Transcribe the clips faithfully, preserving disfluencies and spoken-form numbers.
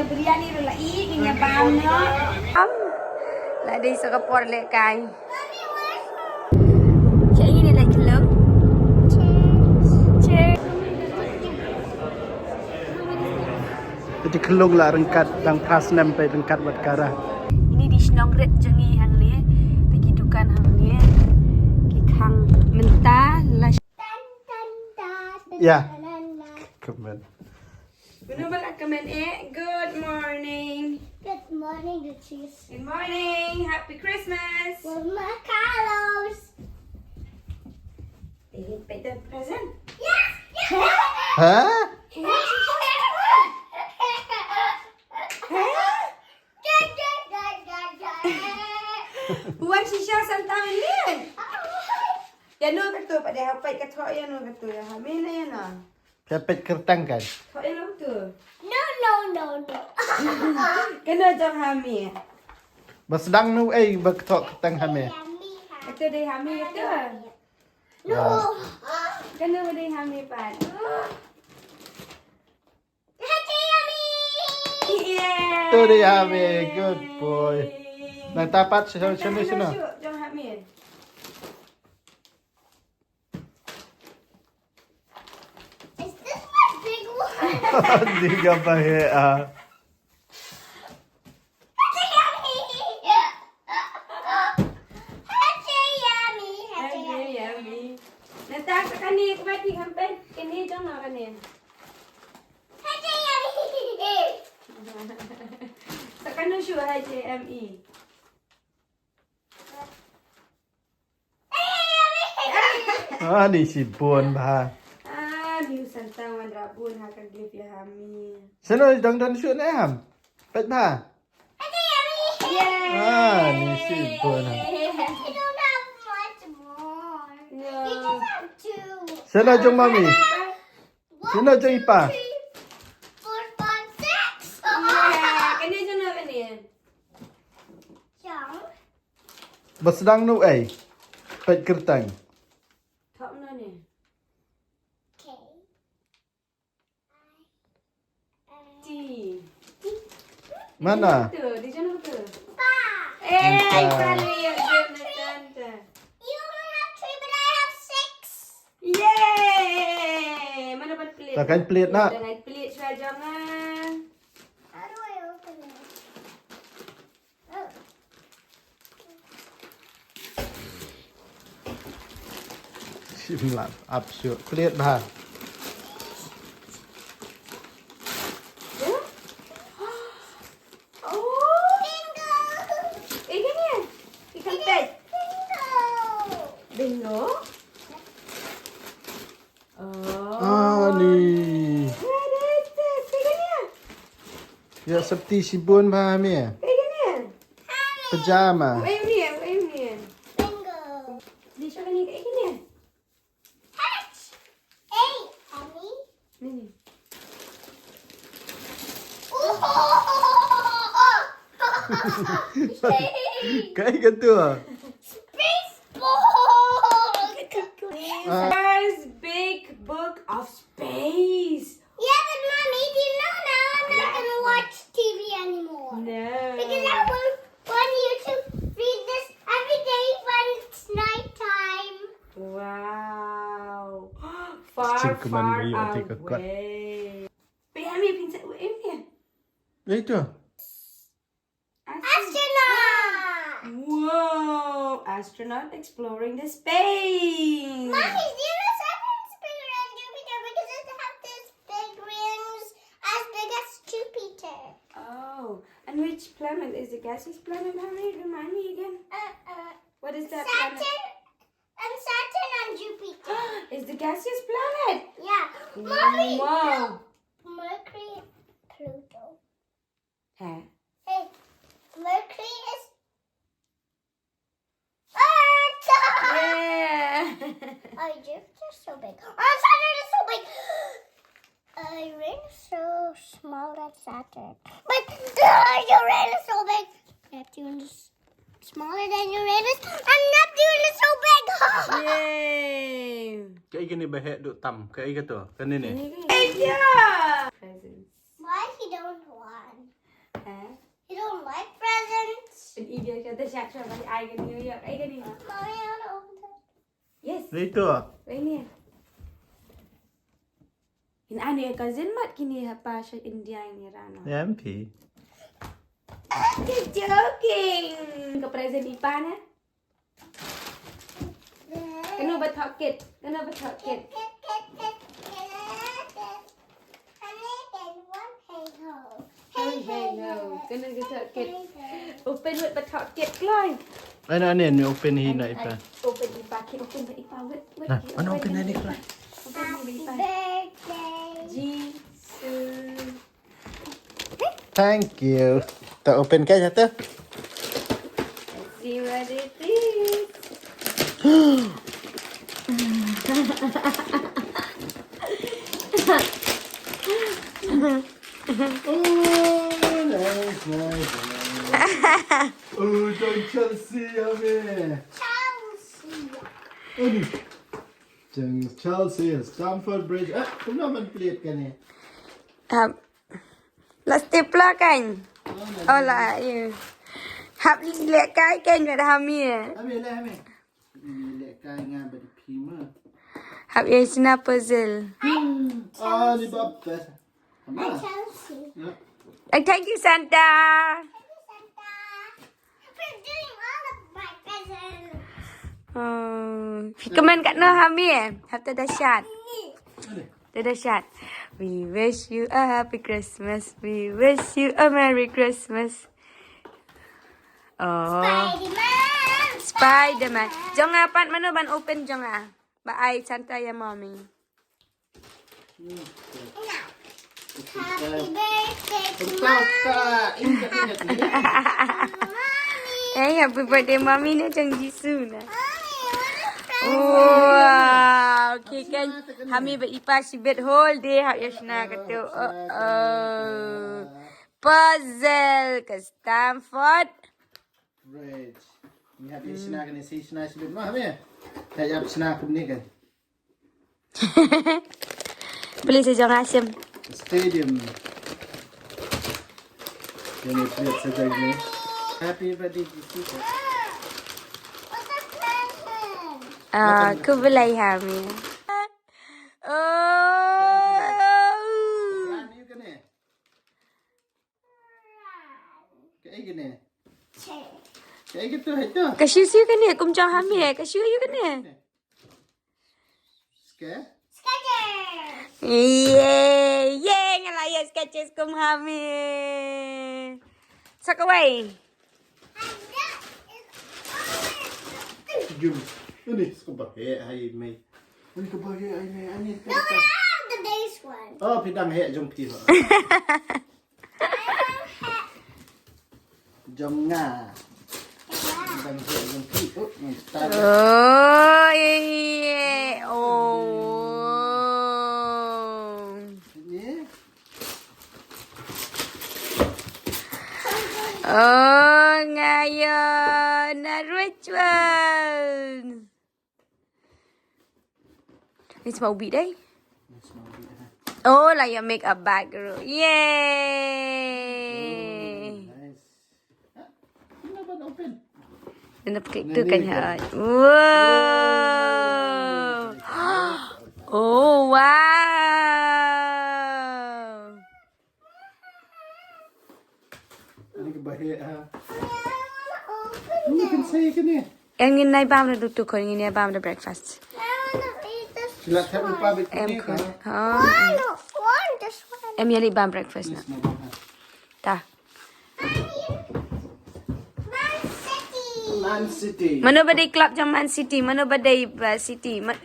Biryani ruh la ïeit, ngin ïa bam noh. Am, la dei sa ka por lehkai. Sha ïa ngin ïa leit khyllung. Cheers. Te khyllung la ryngkat, dang phra snem peit ryngkat wat kara. Ine i dei i shnong rit jong ngi hangne. Te ki dukan hangne ki khang mynta la. Ïa. Kmen. Mano ba la kmen eh? Good morning. Good morning, Duchess. Good morning. Happy Christmas. With my Carlos. Eh, peit the present. Yes, yes. Huh? Huh? Wan shisha Santa Maria. Ïa no kato pat, dei ha peit kato, ïa no kato, ïa ha mena ïa no. Peit kyrteng kan. Thoh ïa no kato. No, no, no, no. Kano jong ha me? Ba sdang no ei ba thoh kyrteng ha me. Kato dei ha me kato. No. Kano dei ha me pat? Haji Yummy. Yeah. To dei ha me, good boy. Nang tapat sino sino sino. Jong ha me. Is this my big one? Diga ba he ah. Haji Yummy. Haji Yummy. Haji Yummy. Nata sa kane ka ba ti kan pen. Kane jong nga kane. Haji Yummy. Sa kano shu Haji Yummy. Ah, ni shibun bha. Ah, ni u Santa wanrah bun ha ka gift ïa ha me. Sino dang don shuh ne ham? Peit bha. Yay! Ah, ni shibun ha. You don't have much more. No. You just have two. Sino jong mami? One, sino jong i pa? Two, three, four, five, six. Yeah, kane jong no kane. Jong. Ba sdang no ei. Peit kyrteng. Thoh no ne. K. T. Mana? Tu, di jong tu. Pa. Eh, pa. Sorry, you have three. You only have three, but I have six. Yay! Mana ban pelit? Ta kan pelit na. Ta kan pelit shuwa jong nga. How do I open it? Shim lap ap shuh. Pelit bha. Oh. Bingo. Eh, kane. Ikan pet. Bingo. Bingo? Oh. Ani. What is this? Pegania. Ya, seperti shibun ba me. Pegania. Pajama. Wait a minute, wait a minute. Bingo. Dia cakap ni kat sini. Hey, Ani. Ni. Kai ka tu ah. Space ball. Ah. First big book of space. Yeah, but Mommy, do you know now I'm not gonna watch T V anymore? No. Because I want, want you to read this every day when it's night time. Wow. Far, far away. Pia mi pin sa u em ya. Itu. Astronaut! Whoa! Astronaut exploring the space! Mommy, do you know Saturn's bigger than Jupiter because it has this big rings as big as Jupiter? Oh, and which planet is the gaseous planet, honey? Remind me again. Uh, uh, what is that planet? Saturn, and Saturn and Jupiter. Is the gaseous planet? Yeah. Mommy, wow. No. Mercury, Pluto. Huh? Hey, Mercury is Earth! Yeah! Oh, Jupiter's so big. Oh, Saturn is so big. Uh, Uranus is so small than Saturn. But uh, Uranus is so big. Neptune is smaller than Uranus. And Neptune is so big. Yay! Kaei kane ba heh duh tam? Kaei kato? Kane ne? Idea! Presents. Why he don't want? Video ka ta shak shak ba ai ka ni yo ai ka ni. Mommy, I want to open this. Yes. Dito. Wei ni. In ani ka zin mat kini ha pa sha India ini rano. Yampi. Just joking. Ka present ipa na. Kano ba thok kit? Kano ba thok kit? Hey hey ho. Kano ba thok kit? Open wit ba thok kit kloi. Ano ano ni open hi na ipa. Open ipa ki open ba ipa wit wit. Ano open na ni kloi. Open ba ipa. Jisu. Thank you. Ta open ka jata. See what it is. Oh, nice, nice, nice. Oh, jong Chelsea, yummy. Chelsea. Oh, ni. Jong Chelsea, Stamford Bridge. Ah, kumno man plate kane? Um, la stapler kan. Oh, la you. Hap lek kai kan kat hami. Hami le hami. Ni lek kai nga ba di pima. Hap ya sina puzzle. Ah, ni ba best. Hami. And thank you, Santa. Oh, kaman kat no hami eh. Hap ta da shat. Ta da shat. We wish you a happy Christmas. We wish you a merry Christmas. Oh. Spider-Man. Jong nga pat mano ban open jong nga. Ba ai Santa ya mommy. Happy birthday to mommy. Eh, happy birthday mommy na jong Jisu na. Wow, okay kan. Hami ba ipa shi bet whole day ha ya shna ka tu. Oh, oh. Puzzle ka Stamford. Right. Ni hap ya shna ka ni si shna shi bet ma hami. Ka ya shna kum ni kan. Please jong asim. Stadium. Ini plate saja ini. Happy birthday to you. Ah, kublai hami. Oh. Kaei kane? Kaei kane tu hai tu. Ka shu shu kane kum jong hami eh. Ka shu yu kane. Sketch? Ye ye nga la ye sketches kum hami. Sa kawei. Jum. Ini ska ba he hai mai. Ini ka ba he hai mai ani. No, the base one. Oh, pidang he jong pi. Jong nga. Pidang he jong pi. Oh, ni start. Oh ye. Oh. Ni. Oh ngayon na ritual. Ni sma ubi dai. Oh la ya make a back row. Yay. Nice. Ah, ini ba open? Ina pekik tu kan ha. Wow. Oh wow. Ini ka ba he ha. Ini kan saya kene. Em ngin nai bam da tu ko ngin nai bam da breakfast. Sila thep lupa bit Em ni ko. ka. Ha. I don't want this one. Em yali bam breakfast na. Yes, no bam ha. Ta. Man City. Man City. Mano ba dei club jong Man City? Mano ba dei ba City? Ma,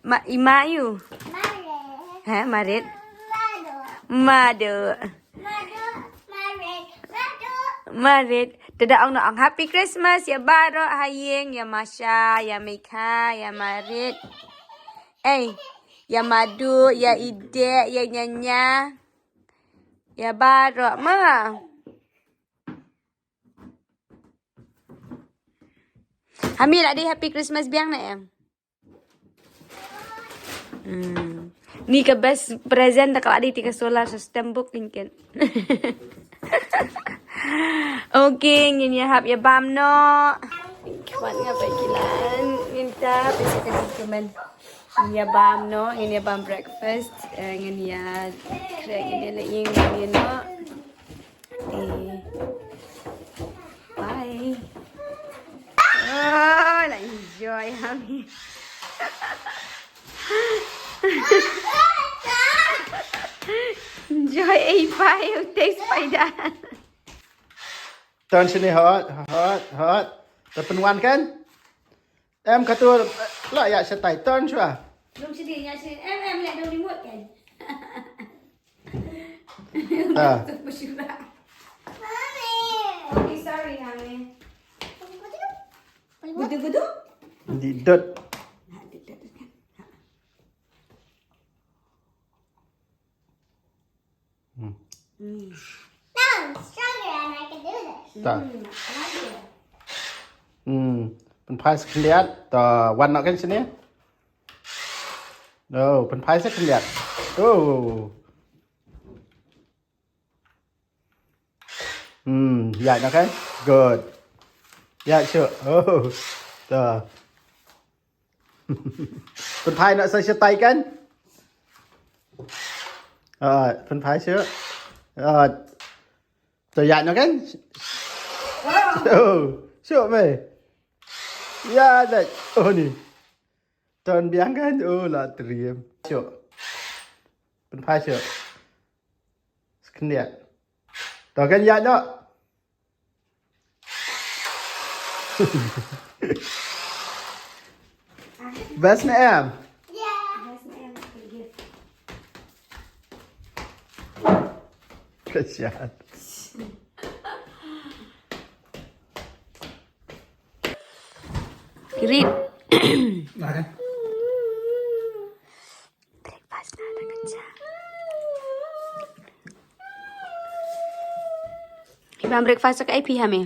ma ima yu. Mare. Ha, marit. Mado. Mado. Mado. Mare. Mado. Marit. Tada ong na ong happy Christmas ya baro ha ying ya masha ya mekha ya marit. Eh, ya madu ya ide ya nyanya. Ya baro ma. Hami la dei happy Christmas biang na em. Hmm. Ni ka best present da ka la dei ti ka solar system book inken. Okay, ngin ïa hap ïa bam noh. Khmat nga ba ki lan ngin ta pisa ka jingkmen. Ngin ïa bam noh, ngin ïa bam breakfast. Eh, ngin ïa khreh, ngin ïa leh ïing ngin ïa noh. Eh. Bye. Oh, la enjoy ha mi. Enjoy ei pai u te spider. Ton shini hot, hot, hot. Ta pynwan kan? Em katu la ïa shatai ton shwa. Lum shini ïa shini. Em, em, leh dong remote kan? Ah. Okay, sorry, honey. Gudu, gudu? Di dot. Hmm. No, I'm stronger and I can do this. Ta. Hmm, pynphai sa khyndiat. Ta wan noh kan shini. No, pynphai sa khyndiat. Oh. Hmm, ïaid noh kan? Good. Ïaid shuh. Oh. Ta. Pynphai noh sa shatai kan? Ah, pynphai shuh. Ah. Ta ïaid noh kan? Oh, shuh mei. Ïaid. Oh ni. Ton biang kan? Oh, la triem. Shuh. Pynphai shuh. Sa khyndiat. To kan ïaid noh. Best na em? Ka siat. Great. Breakfast na da ka cha. Ki bam breakfast ka ai phi ha me?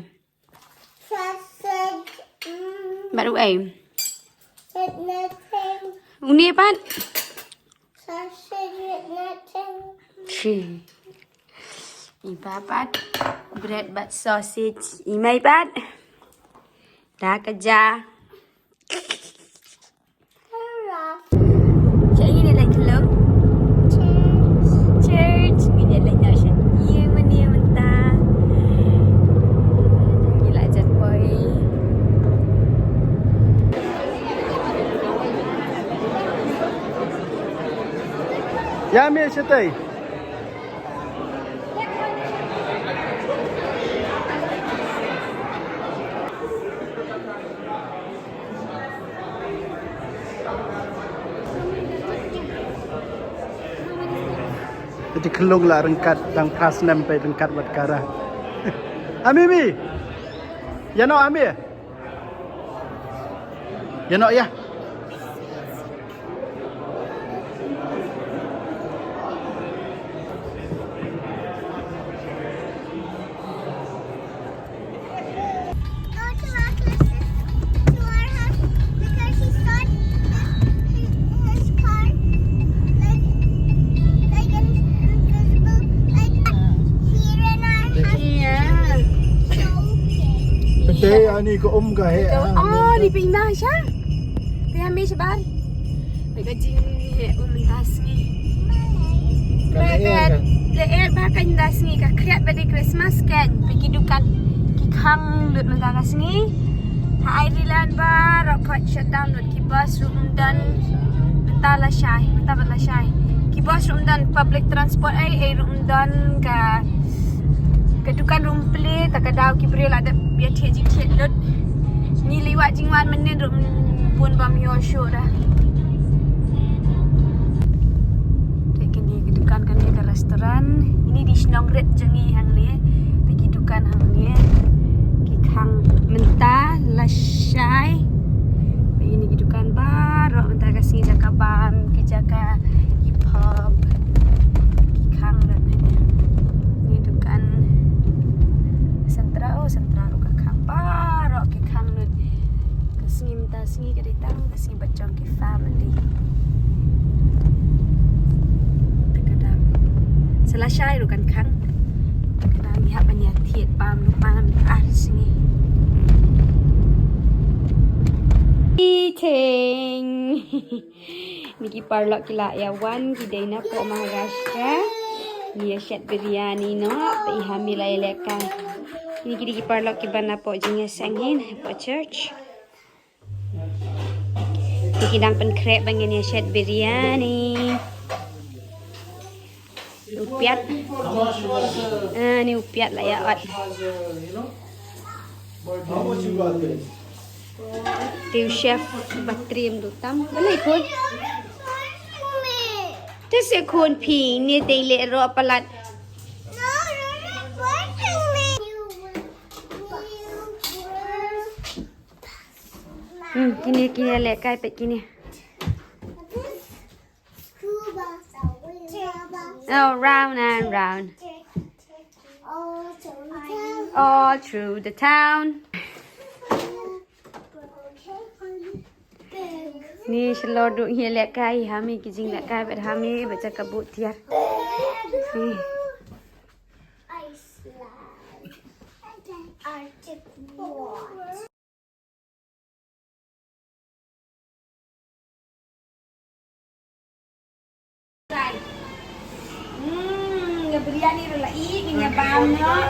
Sausage. Mm. Bad u ai? With nothing. Une pat? Sausage with nothing. Shi. I ba pat bread bad sausage. I mei pat da ka ja. Check in like hello. Church. Ngin ïa leit noh sha ïing mane mynta. Ngi la jan poi. Ïa me shatei. Te khlung la ryngkat dang phra snem peit ryngkat wat kara. Ami mi. Ïa no ami. Ïa no ïa. Go to our sister, to our house, because she saw his, his, his car, like, like, in-, invisible, like, here in our house. Yeah. So big. Pynte ani ka um ka he. Oh, ni pynna sha. Te ha me shabar. Ba ka jingeh u mynta sngi. Ba ka lyer ba ka mynta sngi ka khriat ba dei Christmas kan. Ba ki dukan ki khang lut mynta ka sngi. Ha Ireland baroh khot shutdown lut, ki bus ruh ym don mynta lashai, mynta bad lashai. Ki bus ruh ym don, public transport ei ei ruh ym don, ka Ka dukan ruh ym plie, ta ka daw ki briew la dep ïa thied jingthied lut. Ngi leit wad jingwad mynnin ruh bun bym ïoh shuh da. Te kane ka dukan kane ka restaurant. Ini dei shnong rit jong ngi hangne. Te ki dukan hangne. Ki khang mynta lashai. Te ini ki dukan baroh mynta ka sngi jaka bam, ki jaka hip hop. Ki khang lut ne. Ni dukan Central, oh, Central ruh ka khang. Baroh ki khang lut. Ka sngi mynta sngi ka dei tang ka sngi ba jong ki family. Te ka dang. Sa lashai ruh kan khang. Ba ngi hap ban ïa thied bam lypa namar ar sngi. Eating. Ni ki paralok ki la ïa wan, ki dei na poh Maharashtra. Ngi ïa shet biryani noh, te i Hami la ïa lehkai. Ni ki dei ki paralok kiba na poh jingïaseng hi, na poh church. Te ki dang pynkhreh ba ngin ïa shet biryani. U piat. Ah, ni u piat la ïa ot. Te u chef ba triem duh tam. Balei khun? Te se khun phi ni te leh roh palat. Hmm, kine, kine lehkai peit kine. Oh, round and round. All through the town. Ni shalor duh ngi lehkai, Hami ki jinglehkai bad Hami bad jaka buh tiar. Ni. Iceland. Arctic war. Hmm, nga biryani ruh la ih, nga bam noh.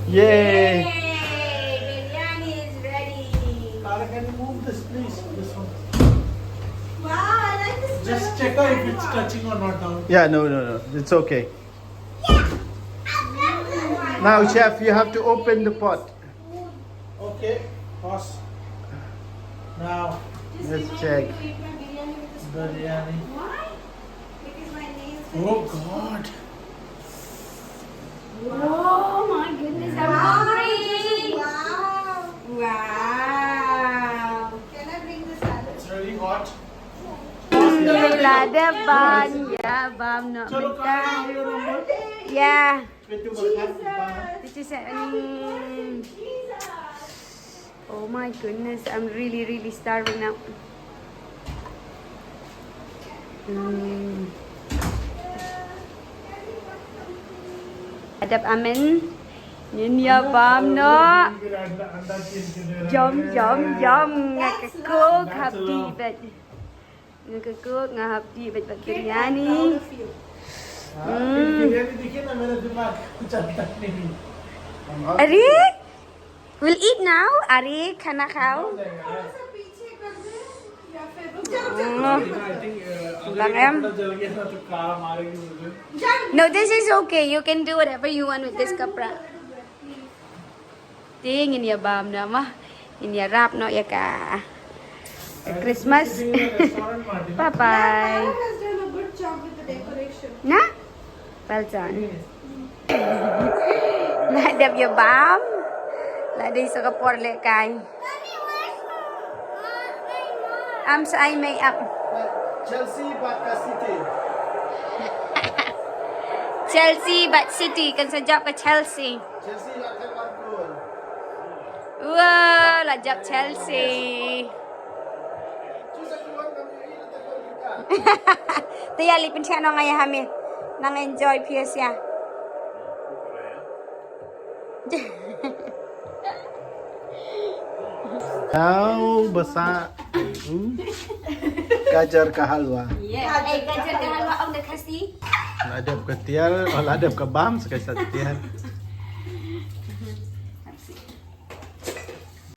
Yay! Yay! Biryani is ready. Tara, can you move this, please? This one. Wow, I like this. Just check out if it's touching or not down. Yeah, no, no, no. It's okay. Now, chef, you have to open the pot. Okay, pause. Now, let's check. Biryani. Oh God. Oh my goodness, I'm hungry. Wow. Wow. Can I bring the salad? It's really hot. Lada ban ïa bam noh mynta. Yeah. This is happening. Oh my goodness, I'm really, really starving now. Hmm. Hadap amen. Ngin ïa bam noh. Yum, yum, yum. Nga kyrkhu hapdih bad. Nga kyrkhu, nga hapdih bad, bad biryani. Hmm. Are? We'll eat now. Are, khana khao. Hmm. Bang em. No, this is okay. You can do whatever you want with this kapra. Te ngin ïa bam noh mo. Ngin ïarap noh ïa ka Christmas. Bye bye. Tara has done a good job with the decoration. Na? Well done. La dep ïa bam. La dei sa ka por lehkai. Am sa ai mei ap. Chelsea bad ka City. Chelsea bad City, kan sa jop ka Chelsea. Chelsea la thep ar gol. Wow, la jop Chelsea. Te ïa leit pynthiah noh, nga ïa Hami. Nang enjoy phi ïa. Now basa. Hmm? Gajar ka halwa. Yes. Eh, gajar ka halwa ong da Khasi. La dep ka tiar, oh, la dep ka bam, sa ka sa tiar.